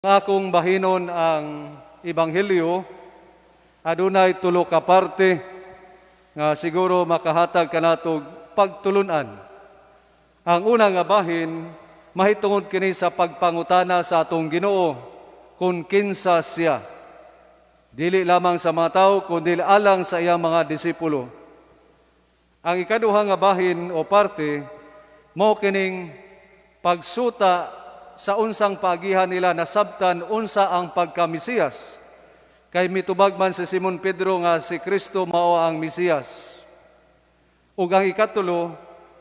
Akong bahinon ang Ebanghelyo, adunay tulo ka parte nga siguro makahatag kanatog pagtulunan. Ang una nga bahin, mahitungod kini sa pagpangutana sa atong Ginoo kung kinsa siya. Dili lamang sa mga tao kundi alang sa iyang mga disipulo. Ang ikaduha nga bahin o parte mao kining pagsuta sa unsang pagihan nila nasabtan unsa ang pagka-Mesiyas. Kay mitubag man si Simon Pedro nga si Kristo mao ang Mesiyas. Ug ang ikatulo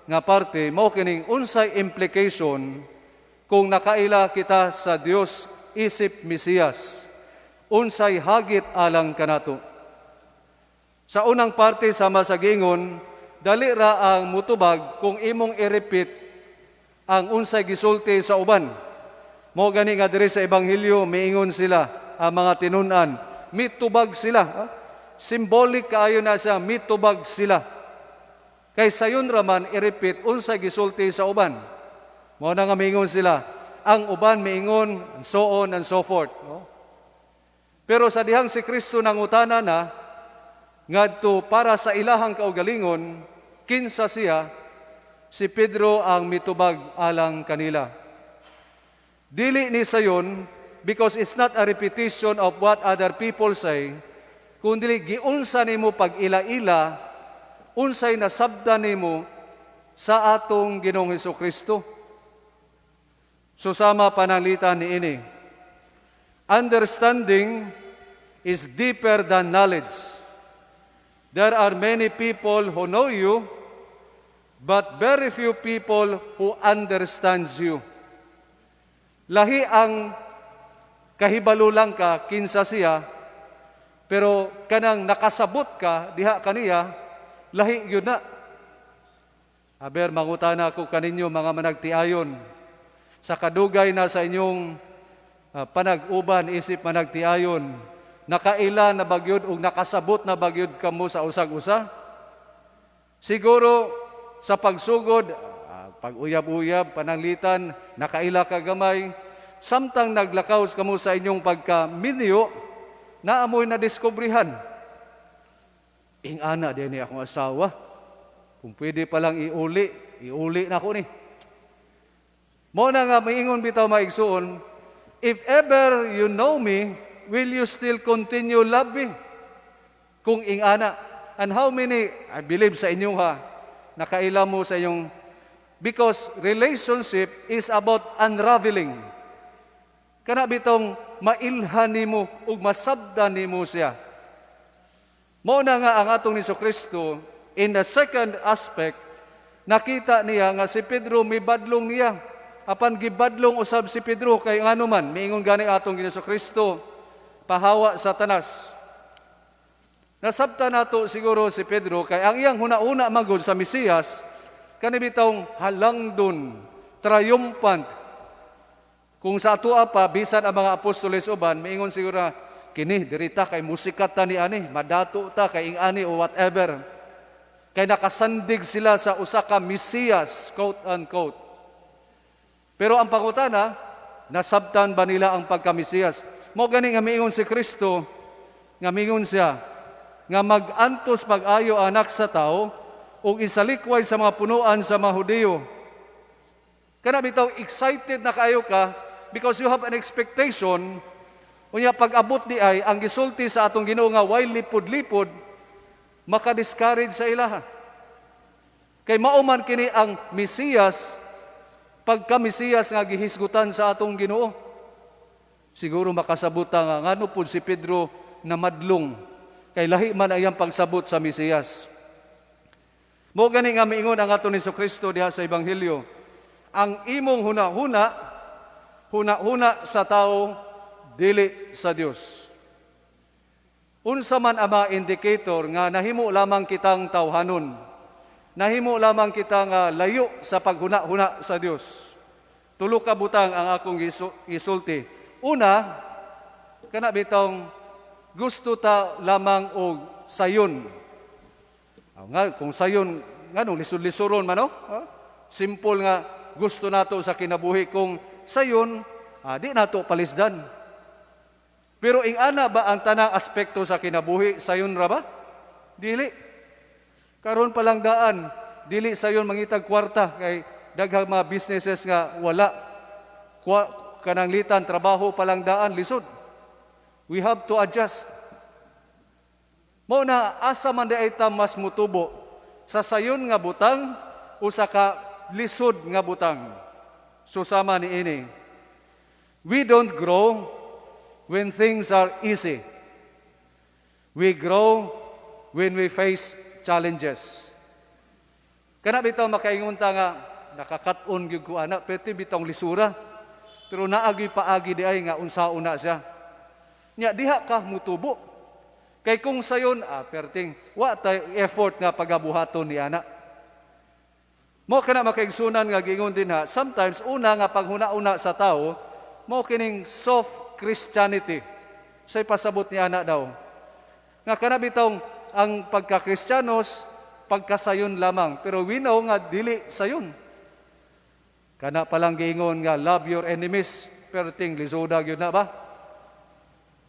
nga parte mao kining unsay implication kung nakaila kita sa Dios isip Mesiyas. Unsay hagit alang kanato. Sa unang parte, sama sa gingon, dali ra ang mutubag kung imong i-repeat ang unsay gisulti sa uban. Mo gani nga diri sa Ebanghelyo miingon sila, ang mga tinun-an, mitubag sila. Ha? Symbolic kaayo na siya, mitubag sila. Kay sayon raman i-repeat unsay gisulti sa uban. Mao na nga miingon sila, ang uban miingon, and so on and so forth. No? Pero sa dihang si Kristo nangutana na ngadto para sa ilahang kaugalingon, kinsa siya, si Pedro ang mitubag alang kanila. Dili ni sayon because it's not a repetition of what other people say, kundi giunsa nimo pag-ila-ila unsay nasabdan nimo sa atong Ginoong Hesus Kristo. Susama pananglitan niini. Understanding is deeper than knowledge. There are many people who know you, but very few people who understands you. Lahi ang kahibalo lang ka kinsa siya, pero kanang nakasabot ka diha kaniya, lahi gyud na. Aber, mangutana ako kaninyo, mga managtiayon, sa kadugay na sa inyong panag-uban isip managtiayon, nakaila na ba gyud ug nakasabot na ba gyud kamo sa usag-usa? Siguro sa pagsugod, pag-uyab-uyab, pananglitan, nakaila ka gamay, samtang naglakaw kamo sa inyong pagkaminyo, naamoy na diskubrihan. Ing-ana diay ni akong asawa. Kung pwede palang iuli, iuli na ko ni. Mo na nga maingon bitaw, maigsuon, if ever you know me, will you still continue love me? Kung ingana. And how many, I believe sa inyong ha, nakaila mo sa inyong, because relationship is about unraveling. Kana bitong mailhan nimo ug masabdan nimo siya. Mao na nga ang atong ni Kristo, in the second aspect, nakita niya nga si Pedro mibadlong niya. Apan gibadlong usab si Pedro kay ngano man miingon gani atong Ginoong Kristo, "Pahawa, Satanas." Nasabta nato siguro si Pedro kay ang iyang huna-huna magod sa Mesiyas kani bitawng halangdon, triumphant. Kung sa atoa pa, bisan ang mga apostoles uban, miingon siguro kini dirita kay musikat ta ni ani, madato ta kay ing-ani o whatever. Kay nakasandig sila sa usa ka Mesiyas, quote unquote. Pero ang pangutana, nasabtan ba nila ang pagka-Mesiyas? Mo gani nga miingon si Kristo, nga miingon siya, nga mag-antos pag-ayo Anak sa Tao ug isalikway sa mga punuan sa mga Hudiyo. Kana bitaw excited na kaayo ka because you have an expectation. Unya pag-abot di ay ang gisulti sa atong Ginoo nga way lipod-lipod, maka-discourage sa ilaha. Kay mao man kini ang Mesiyas, pagka Mesiyas nga gihisgutan sa atong Ginoo. Siguro makasabot ta nga ngano pud si Pedro na madlong kay lahi man ang iyang pagsabot sa Mesiyas. Mo gani nga miingon ang ato ni Kristo diha sa Ebanghelyo, ang imong huna-huna, huna-huna sa tao, dili sa Dios. Unsa man ang mga indicator nga nahimo lamang kitang tawhanon, nahimo lamang kita nga layo sa paghuna-huna sa Dios? Tulo ka butang ang akong gisulti. Una, kana bitong gusto ta lamang og sayon. Ah, nga kung sayon, nganong lisod-lisoron man, no? Ha? Simple nga gusto nato sa kinabuhi kung sayon. di nato palisdan. Pero ing-ana ba ang tanang aspekto sa kinabuhi, sayon ra ba? Dili. Karon pa lang daan, dili sayon mangitag kwarta kay daghang mga businesses nga wala. Kanang litan trabaho pa lang daan lisod. We have to adjust. Mao na asa man diay ta mas mutubo, sa sayon nga butang o sa ka lisod nga butang? Susama ni ini. We don't grow when things are easy. We grow when we face challenges. Kana bitaw makaingon ta nga nakakat-on gyud ko ana, perti bitawng lisura. Pero naagi paagi di ay nga unsaon na siya. Nya diha ka mutubo. Kay kung sayon, perting wa tay effort nga pagabuhaton ni ana. Mao kana, makaigsunan, nga giingon din ha, sometimes una nga paghuna-una sa tao, mao kining soft Christianity. Say pasabot ni ana daw. Nga kana bitawng ang pagka-Kristiyanos pagkasayon lamang, pero we know nga dili sayon. Kana palang giingon nga "Love your enemies," perting lisoda gyud na ba?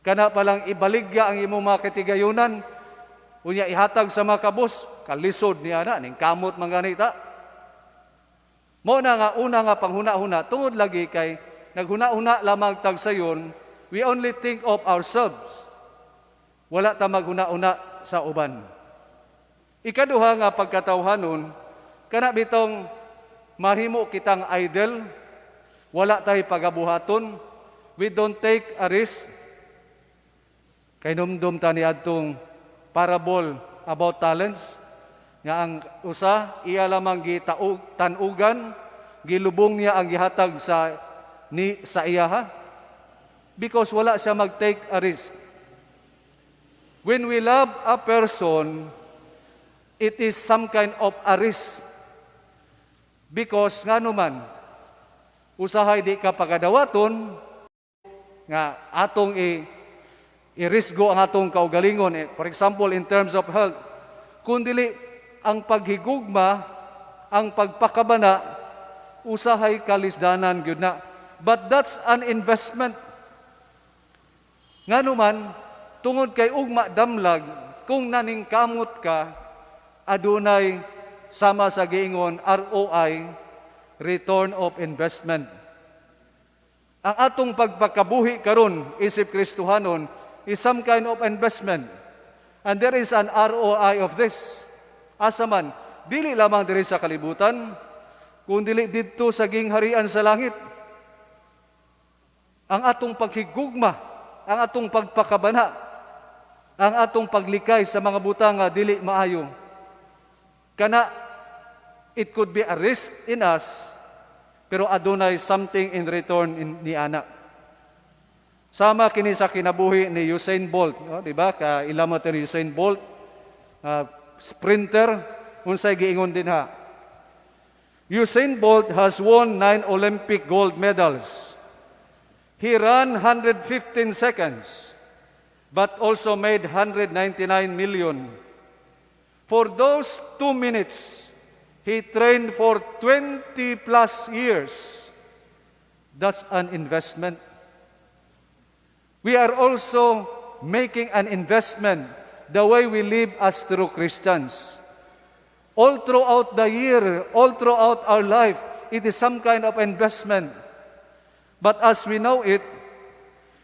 Kana palang ibaligya ang imong mga katigayunan, unya ihatag sa mga kabos, kalisod ni ana, ning kamot man ganita. Mao na nga una nga panghuna-huna tungod lagi kay naghuna-huna lamang tag sayon, we only think of ourselves. Wala ta maghuna-huna sa uban. Ikaduha nga pagkatawhanon, kana bitong mahimo kitang idle, wala tay pagabuhaton, we don't take a risk. Kay numdum ta ni adtong parable about talents, nga ang usa iya lamang gitaog tanugan, gilubong niya ang gihatag sa ni sa iyaha because wala siya mag-take a risk. When we love a person, it is some kind of a risk. Because ngano man, usahay di ka pagadawaton nga atong i-risgo ang atong kaugalingon. For example, in terms of health, kung dili ang paghigugma, ang pagpakabana, usahay kalisdanan gyud na. But that's an investment. Ngano man, tungod kay ugma damlag, kung naningkamot ka, adunay sama sa giingon ROI, return of investment. Ang atong pagpakabuhi karon isip Kristohanon is some kind of investment. And there is an ROI of this. Asa man, dili lamang diri sa kalibutan, kun dili didto sa gingharian sa langit. Ang atong paghigugma, ang atong pagpakabana, ang atong paglikay sa mga butang nga dili maayo. Kana it could be a risk in us, pero adunay something in return ni ana. Sama kini sa kinabuhi ni Usain Bolt, no? Di ba? Ka ila mo ni Usain Bolt, sprinter, unsay giingon din ha? Usain Bolt has won nine Olympic gold medals. He ran 115 seconds, but also made 199 million. For those 2 minutes, he trained for 20 plus years. That's an investment. We are also making an investment the way we live as true Christians. All throughout the year, all throughout our life, it is some kind of investment. But as we know it,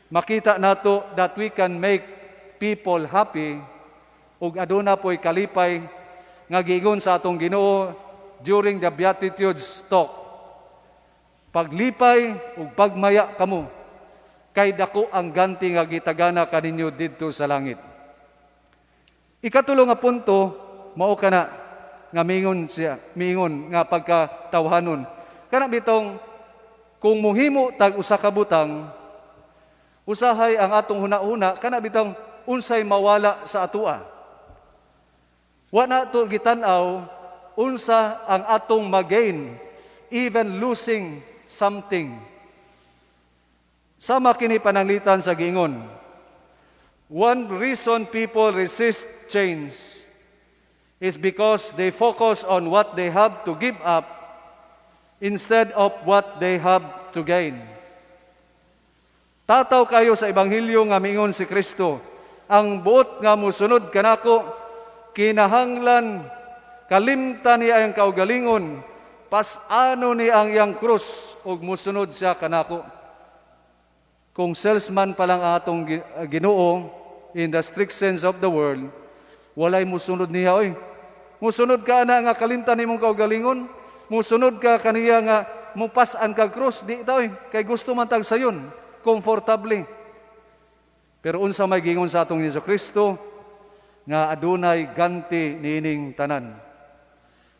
makita nato that we can make people happy ug aduna po'y kalipay nga giingon sa atong Ginoo during the Beatitudes talk. "Paglipay ug pagmaya kamo kay dako ang ganti nga gitagana kaninyo didto sa langit." Ikatulo nga punto mao kana nga mingon siya, mingon nga pagkatawhanon. Kana bitong kung muhimo tag usa ka butang, usahay ang atong huna-huna kana bitong unsay mawala sa atoa. Wa na to gitan-aw unsa ang atong magain even losing something. Sama kini pananglitan sa giingon. One reason people resist change is because they focus on what they have to give up instead of what they have to gain. Tataw kayo sa Ebanghelyo nga miingon si Kristo, "Ang buot nga musunod kanako, kinahanglan kalimtan niya ang kaugalingon, pas-ano niya ang iyang krus ug musunod siya kanako." Kung salesman pa lang atong Ginoo in the strict sense of the word, walay musunod niya oy. Musunod ka ana nga kalimtan nimong kaugalingon, musunod ka kaniya nga mupas-an kag krus, di ta oy, kay gusto man tag sayon, comfortably. Pero unsa may gingon sa atong Hesus Kristo nga adunay ganti niining tanan.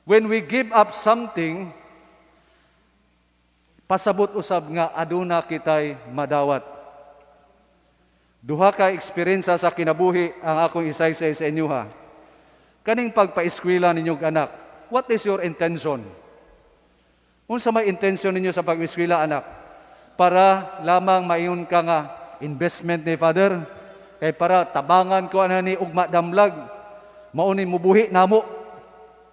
When we give up something, pasabot usab nga aduna kitay madawat. Duha ka eksperyensya sa kinabuhi ang akong isaysay sa inyo ha. Kaning pagpaeskwela ninyong anak, what is your intention? Unsa may intention ninyo sa pag-eskwela, anak? Para lamang maingon ka nga investment ni Father, kay para tabangan ko ana ni ugma damlag, mao ni mubuhi namo.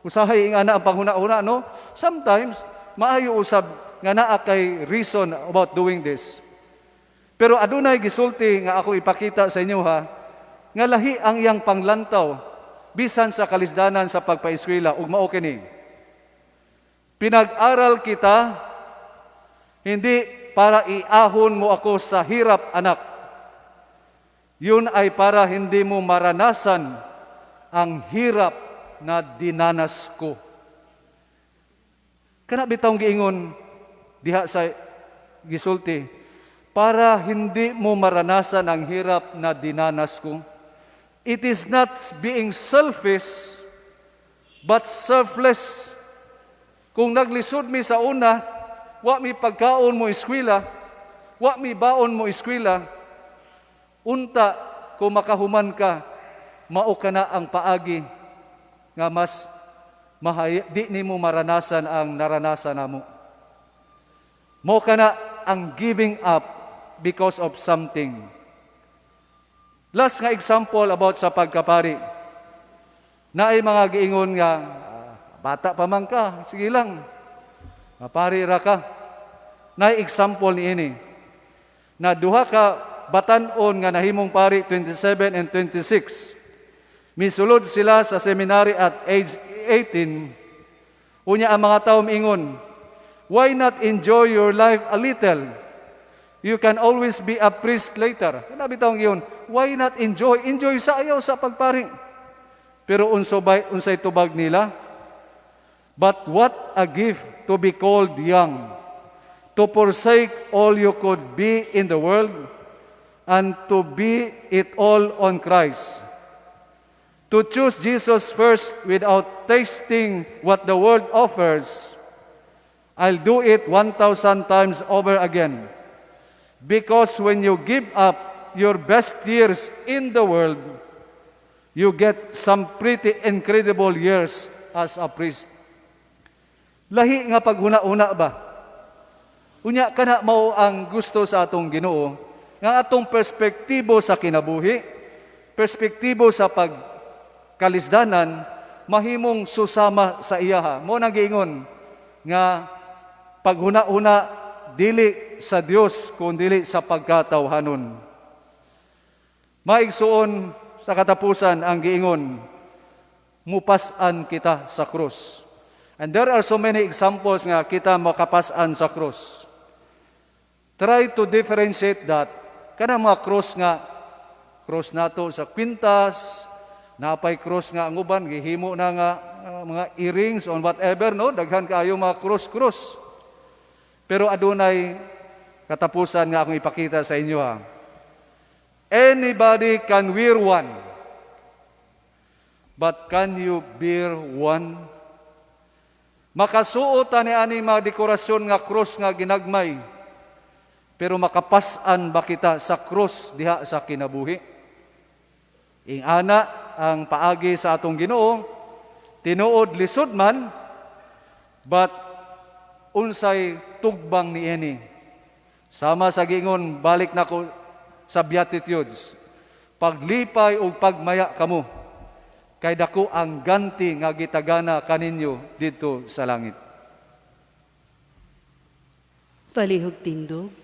Usahay ing ana ang panghuna-huna, no? Sometimes maayo usab nga naa kay reason about doing this. Pero adunay gisulti nga ako ipakita sa inyo ha, nga lahi ang iyang panglantaw bisan sa kalisdanan sa pagpaeskwela ug mao kini. "Pinag-aral kita hindi para iahon mo ako sa hirap, anak. Yun ay para hindi mo maranasan ang hirap na dinanas ko." Kana bitawng giingon diha sa gisulti, "Para hindi mo maranasan ang hirap na dinanas ko." It is not being selfish, but selfless. Kung naglisod mi sa una, wa mi pagkaon mo eskwela, wa mi baon mo eskwela, unta kung makahuman ka, mao ka na ang paagi nga mas mahay, di nimo maranasan ang naranasan namo. Mao kana ang giving up because of something. Last nga example about sa pagkapari. Naay mga giingon nga, "Ah, bata pa man ka, sige lang. Mapari ra ka." Naay example niini. Na duha ka batan-on nga nahimong pari, 27 and 26. Misulod sila sa seminary at age 18. Unya ang mga tao miingon, "Why not enjoy your life a little? You can always be a priest later." Kana bitawng iyon, why not enjoy? Enjoy sa ayaw sa pagpari. Pero unsay tubag nila? "But what a gift to be called young, to forsake all you could be in the world, and to be it all on Christ. To choose Jesus first without tasting what the world offers, I'll do it 1,000 times over again. Because when you give up your best years in the world, you get some pretty incredible years as a priest." Lahi nga paghuna-huna ba? Unya kana mao ang gusto sa atong Ginoo nga atong perspektibo sa kinabuhi, perspektibo sa pagkalisdanan mahimong susama sa iyaha. Mao nang giingon nga paghuna-huna dili sa Dios kun dili sa pagkatawhanon. Maigsuon, sa katapusan ang giingon, mupas-an kita sa krus. And there are so many examples nga kita makapas-an sa krus. Try to differentiate that. Kana mga cross nga cross nato sa kwintas, napay cross nga ang uban gihimo na nga mga earrings on whatever, no, daghan kaayo mga cross-cross. Pero adunay katapusan nga akong ipakita sa inyo ha. Anybody can wear one. But can you bear one? Makasuot ani ani mga dekorasyon nga cross nga ginagmay. Pero makapas-an ba kita sa cross diha sa kinabuhi? Ingana ang paagi sa atong Ginoo, tinuod lisod man, but unsay tugbang niini? Sama sa giingon, balik nako sa Beatitudes. "Paglipay ug pagmaya kamo, kay dako ang ganti nga gitagana kaninyo didto sa langit." Palihog tindog.